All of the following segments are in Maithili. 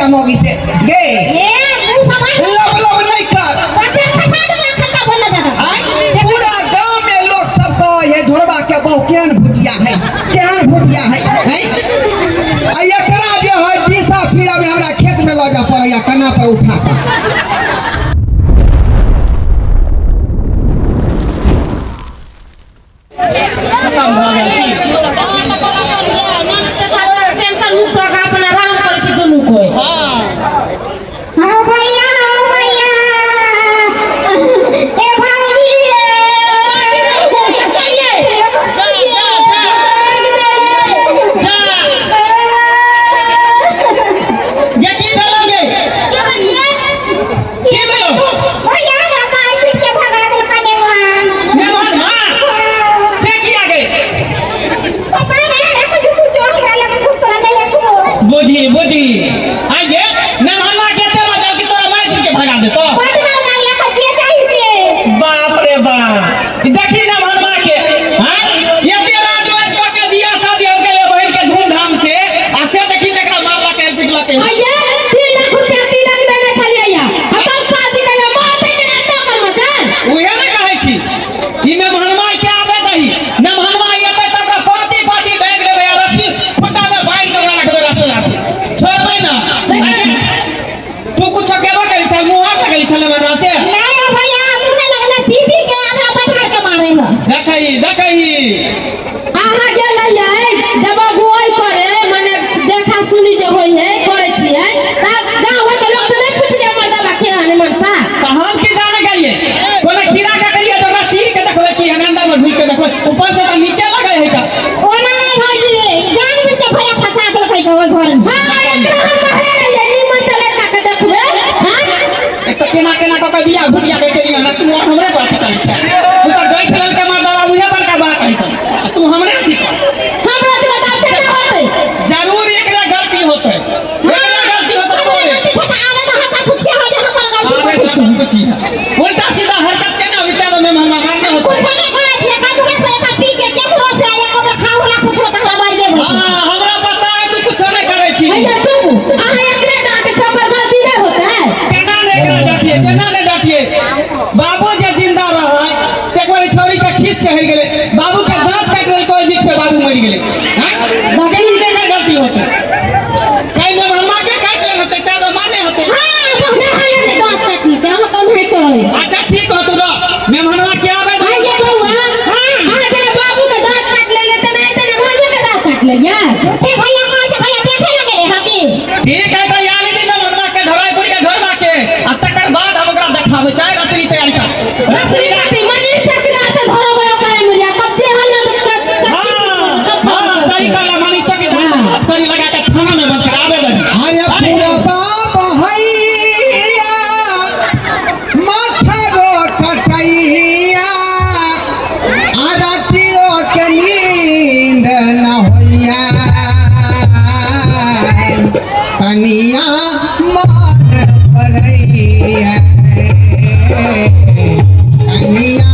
मौगी से गे। ए मुंह संभाल। लब लब नहीं कर। बच्चा फंसा देबो खत्ता बोलना ज्यादा। आय, पूरा गांव में लोग सब कहे है ढोरबा के बहु केहन भुतिया है, केहन भुतिया है, हैं? आ एकरा जे है दिशा फिरा में हमरा खेत में लऽ जा पड़ैया कन्हा पर उठा कऽ। खत्म भऽ गेल की? टेंशन मुक्त कऽ के अपन आराम करै छी दुनू कोइ। हाँ। हाँ भैया, हाँ भैया, ए भौजी। जा जा जा जा, ये की भेलौ गे? की भेलौ? भैया, हमरा मार पीट के भगा देलकै नेमान। मेहमान माँ से किया गे? पता नहीं, हमरा कुछ कुछ हमरा लगन सुन तोरा नहीं रखबो। बुझी बुझी आइए, मेहमान माँ केते मजाल की तोरा मार पीट के भगा देतो? बड मार मारलक, जे चाही से। बाप रे बाप, देखी ना भनमा के। हाँ, एते राजवाज कऽ के बियाह शादी हो गेलै बहिन के धूमधाम से, आ से देखी तकरा मारलक पीटलक। आइए, 3 लाख रुपया तिलक देने छलियै या आ तब शादी करियै, मारतै के नहि तऽ ओकर मजाल। उहे ने कहै छी कि मेहमानमा के आबे दही, मेहमानमा एतै तऽ ओकरा पाती पाती दाबि देबै आ रस्सी खुट्टा मे बान्हि कऽ ओकरा रखबै, रस्सी रस्सी छोड़बै ना। तू कुछो केबो करी छल, मुँह हाथ लगै छल मेहमानमा से? नहीं हो भैया, मुंह नहीं लगना, पी पी के हमरा बैठा के मारे हो। देखही देखही। अहाँ गेल रहियै जब अगुआई करे, माने देखा सुनी जे होइ है करै छियै, तऽ गाँव घर के लोक से नहि पुछलियै मर्दबा केहन मनसा? तऽ हम की जाने गेलियै, कोनो कीड़ा के करियै तऽ ओकरा चीर के देखबै की हन, अंदर में ढुकि के देखबै, ऊपर से तऽ नीके लगै है तऽ। ओना नहीं भौजी, जान बुझ के भैया फंसा देलकै ओहि घर में। हाँ, एकरा हम कहले रहियै नीमन से लड़का के देखबै। हाँ। एक तऽ केना केना कऽ के बियाह भुटिया के केलियै ना, तू और हमरे बात करै छै। तू तऽ गैस लेलकै मर्दबा, उहे बड़का बात है तऽ तू हमरे अथी कर। हमरा से बताब केना होतै? जरूर एकरा गलती होतै, एकरा गलती होतै तोरे। गलती छै तऽ आबे तऽ हमरा पूछिए हो जे हमर गलती। आबे तऽ हम पूछी, उल्टा सीधा हरकत केना होतै तऽ मेहमान मारने होतै। कुछो नहीं करै छियै, ककरो से एतऽ पी के केकरो से एक बेर खाओ ला पूछो तऽ हमरा मारिए देबै। हाँ, हमरा पता है तू कुछो नहीं करै छी। भैया चुप, अहाँ एकरे डांटे चौकर गलती नहि होतै। केना नहि एकरा डांटिए, केना नहि डांटिए? बाबू जे जिंदा रहै तऽ एक बार छौड़ी के खीस चढ़ि गेलै, बाबू के दांत काटि लेलकै, ओहि बीच से बाबू मरि गेलै। हाँ? केना नहि एकर गलती होतै? कहीं मेहमानमा के काटि लेने होतै तै तो मारने होतै। हाँ, तऽ नहि अहाँ दांत काटलकै, अहाँ तऽ नहि करै। अच्छा ठीक हो, तू रह, मेहमानमा के आबै दे। आइए बौआ, अहाँ जेना बाबू के दांत काटि लेलियै तेना तेना मेहमानो के दांत काटि लेलियै। झूठे भैया कहै छै, भैया देखे लगे हँ की? ठीक है, तऽ आबि दी मेहमानमा के, ढोराइ पुरी के ढोरबा के, आ तकर बाद हम ओकरा देखाबै छै। रसरी तैयारी कर। रसरी काटी मनी चकरा से धरबै ओकरा मुरिया तब जे हल हाँ हाँ, सही कहला, मनीष चौकीदार से बात करी लगा के थाना में बंद कर आबे दही। अरे पूरा बहैया माथरो कटैया, आ रातियो के नींद न होइया, कनिया मन परैया, कनिया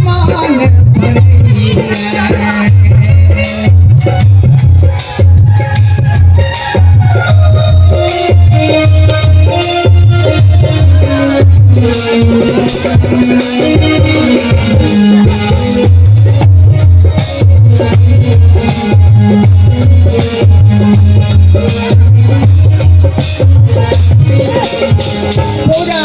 मन परैया। पूरा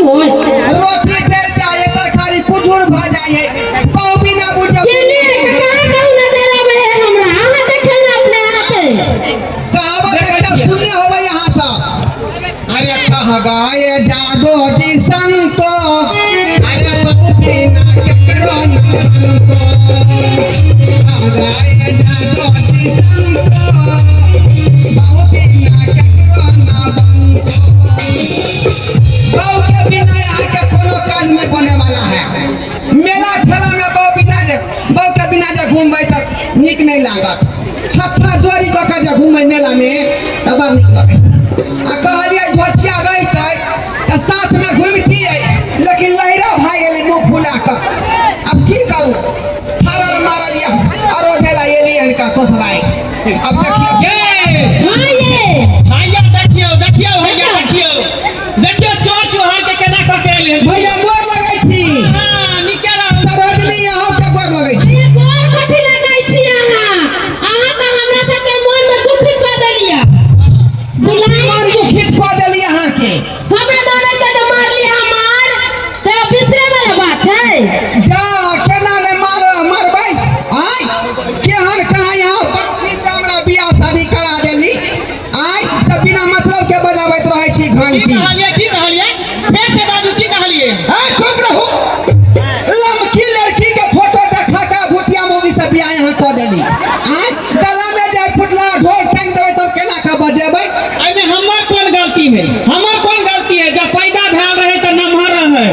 होय रोटी जर जाय है तरकारी कुजूर भ जाय है बहु बिना बुझे के लिए कहाँ कहूँ नजर आवे है हमरा अहाँ देखे ना अपने हाथे कहावत एकटा सुनने होबै यहाँ सब। अरे कह गाए जादो जी संतो, अरे बहु बिना केकरो ना बनतो। कह गाए जादो जी संतो, बहु बिना केकरो ना बनतो। बहु के बिना यहाँ के कोनो काज नहीं बने वाला है। मेला ठेला में बहु बिना जे बहु के बिना जे घूमबै तऽ नीक नहीं लागत। हत्था जोड़ी कऽ के जे घूमै मेला में तऽ बड़ नीक लगै। आ कहलियै घोचिया रहितै तऽ साथ में घुमतियै, लेकिन लहिरा भए गेलै मुँह फुला कऽ। आब की करू, फारल मारल यऽ आरो भेला एलियै हिनका ससुरारि। आब देखियौ। ये हाँ ये भैया देखियौ देखियौ भैया देखियौ देखियौ चोर चुहार के केना कऽ के एलियै। भैया गोर लगै छी। हाँ नीके रहू। सरोजनी अहूँ के गोर लगै छी। अरे गोर कथी लगै छी अहाँ? अहाँ तऽ हमरा सबके मन में दुखित कऽ देलियै। मन दुखित कऽ देली अहाँके। हमरा ननद के तऽ मारली हमार तऽ बिसरे वाला बात छै। जा केना ने मार मारबै आय केहन कहाँ यहाँ बच्ची से हमरा बियाह शादी करा देली आय तऽ बिना मतलब के बजाबैत रहै छी की घंटी। कहलियै की कहलियै फेर से बाजू की कहलियै? आय चुप रहू। लमकी लड़की के फोटो देखा के भुतिया मूवी से बियाह यहाँ कऽ देली आय। गला में जाय फुटला ढोल टांग देबै तब केना के बजेबै? एहिमे हमर कोन गलती है? हमर कोन गलती है? जब पैदा भेल रहे तऽ नमहर रहे,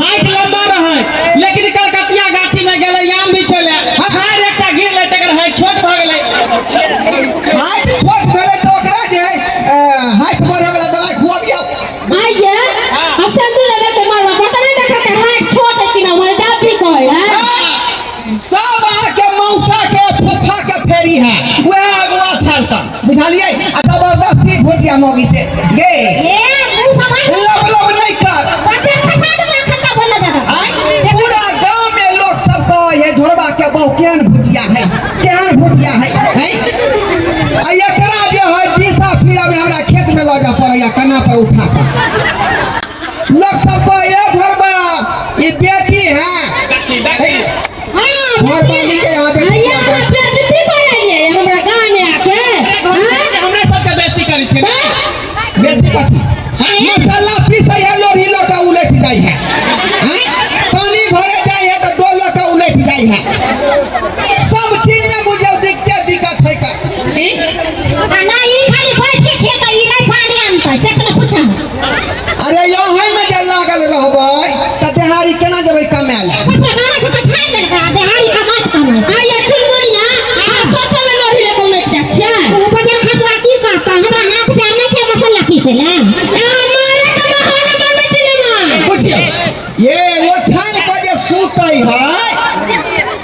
हाइट लंबा रहे, लेकिन कलकतिया गाछी में गेलै आम भी छलै, हाइट एकटा गिरलै तकर हाइट छोट भऽ गेलै। हाइट छोट भेलै तऽ ओकरा जे है हाइट बढ़े वाला दवाई खुआबियौ। आइए आ सिंदूर लगा के मारवा पता नहीं देखा के हाथ छोट है कि ना होय जा भी कहै है। सब अहाँके मौसा के फूफा के फेरी है, वएह अगुआ छलता बुझलियै। आ जबरदस्ती भुटिया मौगी से गे ए मुंह सभाई लब लब नहीं कर। बच्चा खसा देबै खत्ता बोलऽ जादा। आय पूरा गांव में लोग सब कहै है ढोरबा के बहु केहन भुटिया है केहन भुटिया है हैं? आ एकरा जे है दिशा फिरा में हमरा खेत में लऽ जाय पड़ैया कन्हा पर उठा कऽ। लोग सब कहै है ढोरबा ई बेटी है। देखी देखी हाँ घरवाली के यहाँ बेटी भैया है। अहाँ बेइज्जती करेलियै हमरा गाँव में आके। हाँ? हमरा सबके बेइज्जती करै छै ने। बेटी कथी मसाला पीसै है लोढ़ी लऽ कऽ उलटि जाइ है हैं? पानी भरे जाइ है तऽ डोल लऽ कऽ उलटि जाइ है। सब चीज में बुझियौ दिक्कते दिक्कत है का। ई? आ नहि ई खाली बैठ के खेतै ई नहि पानी आनतै से अपने पूछा। अरे यहीं में जे लागल रहबै तऽ देहारी केना जेबै कमाय लए? अपना गाना से तऽ छानि देलकै आ देहारी कमाइत कमाइत। आइए चुनमुनिया अहाँ सोचो में लोढ़ी लऽ कऽ उलटि जाइ छियै। ओ बजर खसुआ की कहतै हमरा हाथ पैर नहि छै मसाला पीसै लए। अहाँ मारे के बहाना बनबै छी ने माँ। बुझियौ ये ओ छानि कऽ जे सुतै है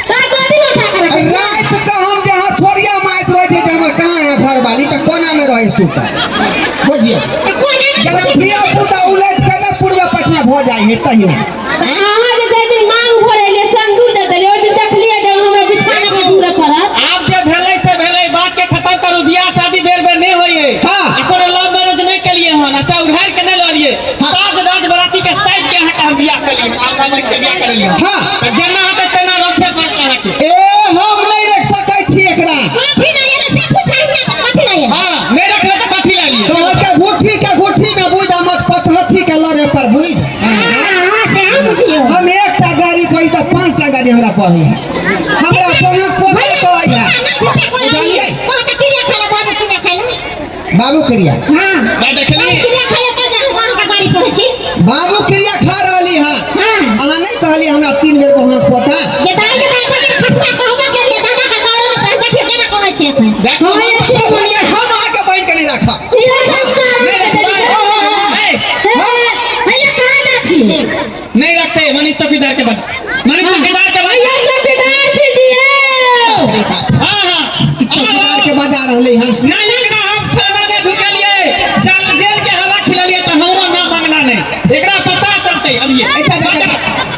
तऽ गोदी में उठा के रखै छियै। राति कऽ हम जे हथौड़िया मारैत रहै छै जे हमर कहाँ है घरवाली तऽ कोना में रहै सुतल बुझियौ। तऽ कोना मे जेना धिया पुता उलटि कऽ ने पूर्व पश्चिम भऽ जाइ है तहियो। अहाँ जे जाहि दिन मांग भरेलियै सिंदूर दे देलियै ओहि दिन देखलियै जे हमरा बिछाना पर घूरऽ पड़त। आब जे भेलै से भेलै, बात के खत्म करू। बियाह शादी बेर बेर नहि होइए। हाँ। आ कोनो लव मैरिज नहि केलियै हन, अच्छा उधार के नहि लऽ लियै। हाँ। साज राज बराती के साइज के अहाँके हम बियाह केलियै, आब हम के बियाह करेलियै। हाँ। तऽ जेना हेतै तेना रखे पड़त अहाँके। ए हम नहि रख सकै छी एकरा। कथी लए एलै से पूछा हमरा कथी लए एलै? हाँ नहि रखले तऽ कथी लए लियै? कहलकै घुट्ठी के घुट्ठी में बुझ आ मत पचहत्थी के लड़े पर बुझ। हाँ हाँ से हम बुझियौ। हम एकटा गाड़ी पढ़ी तऽ 5टा गाड़ी हमरा पढ़ी है। हमरा पढ़ा कोना कहै है। बुझलियै? कहतै क्रिया खाय लए बाबू क्रिया खाय लए। बाबू क्रिया। हाँ। नहि देखली? क्रिया खाय लए तऽ हम अहाँके गाड़ी पढ़ै छी। बाबू क्रिया खा रहली है। हाँ। अहाँ नहीं कहली हमरा 3 बेर को पोता। जे दाइ के दाइ बजर खसुआ कहबो केलियै दादा के गाड़ी में पढ़ देखियौ केना कहै छै एखन। देखू हाँ, ये चुनमुनिया। हम अहाँके बहिन के नहीं राखब। इहे संस्कार अहाँके देलियै। ए, भैया कहाँ जाइ छी? नहीं रखते मनीष चौकीदार के बच्चा, मनीष चौकीदार के भैया बच्चा। चौकीदार छी जी। हाँ हाँ चौकीदार के बजा रहले हन। नहीं एकरा हम थाना में ढुकेलियै, जेल के हवा खिलेलियै तऽ हमरो नाम बंगला नहीं, एकरा पता चलतै अभी। अच्छा अच्छा अच्छा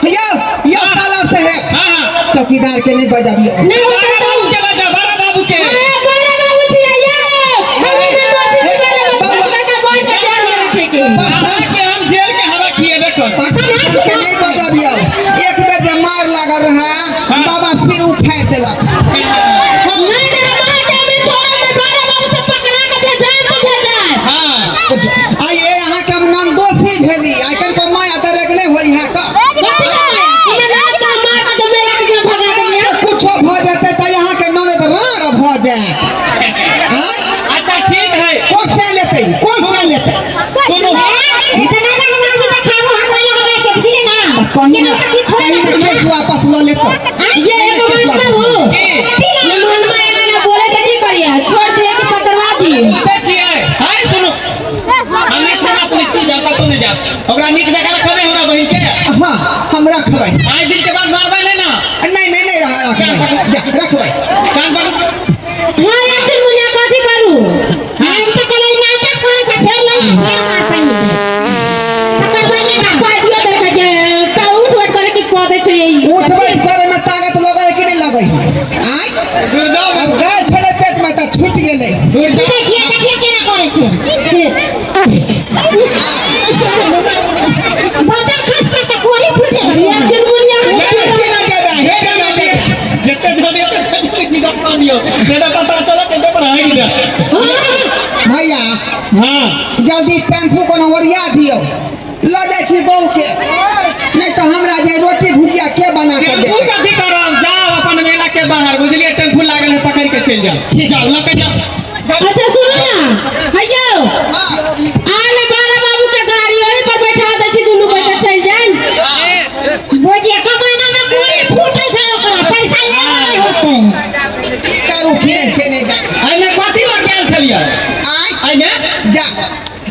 यो साला से है। हाँ हाँ चौकीदार के नहीं बजाबियो। नहीं होतै बड़ा तऽ बाबू के बजा, बड़ा बाबू के। हाँ, बड़ा बाबू छियै यौ। हम एहन दोषी छी, बड़ा बाबू के बड़ के जेल में रखैके। अहाँके हम जेल के हवा खिएबे करब। जायत। आँय? अच्छा ठीक है। कोन से लेतै, कोन से लेतै? सुनू। इतना ना हमरा से खाबो हमरा लगा के बुझले ना। पहिने पहिने केस वापस लऽ लेतौ। ये एगो बात कहू, मेहमानमा एना ना बोले तऽ की करिए? छोड़ दिए कि पकड़वा दिए? पूछै छियै है, सुनू, हमे थाना पुलिस स्कूल जाता तो नहीं जात, ओकरा नीक जगह रखबै हमरा बहिन के। हाँ, हम रखबै। आज दिन के बाद मारबै नहीं ना? नहीं नहीं नहीं, रखबै, जा, रखबै। कान पकड़। हाँ ये चुनमुनिया कथी करू? हम तो कल नाटक करै छै, फेर लई छै मार पानी पकड़बै ना। पाइ दियो देखे के का उठ बैठ करे कि कह दै छै ई। उठ बैठ करे में ताकत लगै है कि नहीं लगै है? आँय? दूर जाओ। अब गए छलै पेट में तऽ छूटि गेलै। दूर जाओ। देखिए देखिए केना करै छै। छै। बचल खस पर तऽ कोरी फूट गेलै। ये चुनमुनिया हे केना जेबै, हे केना जेबै? जते जल्दी ओते जल्दी निकल दियो, नहीं तो पता चला के पर आई जा। भैया। हां। जल्दी टेम्पू कोनो ओरिया दियौ, लऽ जाइ छी बहू के, नहीं तो हमरा जे रोटी भुजिया के बना के टेम्पू देतै। कथी करब, जाओ अपन मेला के बाहर, बुझलिए? टेम्पू लागल है, पकड़ के चल जाओ, जाओ लऽ के जाओ। अच्छा सुनू ना भैया, हाँ। आले बाला बाबू के गाड़ी ओही पर बैठा दै छी, दुनू बैठा चलि जाएम। बुझिए कमाना में कोरी फूटै छै, ओकरा पैसा लेबो नहीं होतै। की करू फिरे से नहीं जाए। एहिमे कथी लऽ के आयल छलियै? आँय? एहिमे? जा,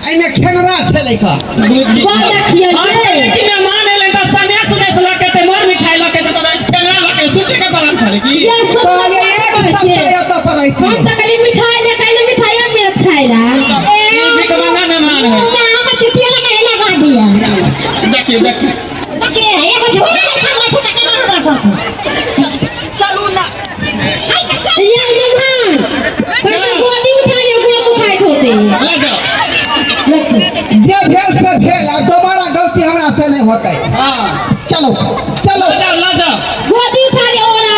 एहिमे खेनरा छलै कऽ। बुझी। बड़ देखियै हम से। कहलियै कि मेहमान एलै तऽ सनेस उनेस लऽ के एतै, मर मिठाई लऽ के एतै, तऽ खेनरा लऽ के सोचे के पड़ल छलै की? ये सब कहलियै एक करै छियै। सप्ताह एतऽ पर रहितियै। हम तऽ कहलियै मिठाई ले के अइलै, मिठाइयो मिलत खाइ ला। ई भीख मंगा मेहमान है। अहाँ के छुट्टियो लगा के लगा दिया। देखियौ देखियौ। देखिए एगो झोला ले सामने छै तऽ केना हमरा करतै? चलू ना। ये मेहमान कतऽ गोदी उठा लियौ, गोद उठाइत होतै। लऽ जाओ। रखू। जे भेल से भेल, आब दोबारा गलती हमरा से नहीं होतै। हाँ। चलो चलो। लऽ जाओ लऽ जाओ। गोदी उठा लियौ ओना।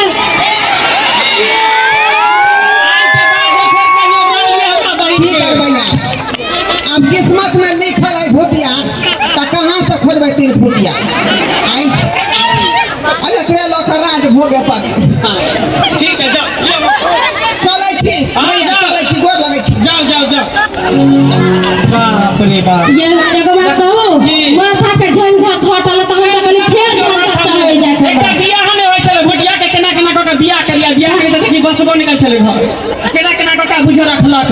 आइ के बाद फेर कहियो मार लिअ हमरा बहिन की के। करबै आब? आब किस्मत में लिखल है भुतिया, तऽ कहाँ से खोजबै तीन फुटिया? आँय? अरे एकरे लऽ कऽ राज भोगे पर। हाँ, ठीक है, जाओ लिअ। चलै छी हाँ, भैया, जाओ। चलै छी, गोर लगै छी। जाओ जाओ जाओ। बाप रे बाप। ये एगो बात कहू? की? माथा के झंझट हटल तऽ हम तऽ कहली फेर झंझट चढ़ि जायत एकटा हमरा। बियाह नहि होइ छलै, भुटिया के केना केना कऽ के बियाह करिया, बियाह करि तऽ देखी बसबो निकल छलै घर, केना केना कऽ के बुझो रखलक।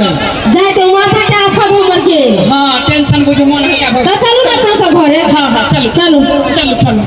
जाय तऽ माथा के आफत हमर गेल। हाँ, टेंशन बुझो मन हल्का भऽ तऽ चलू ने अपना सब घरे। हाँ हाँ चलू। चलू। चलू चलू।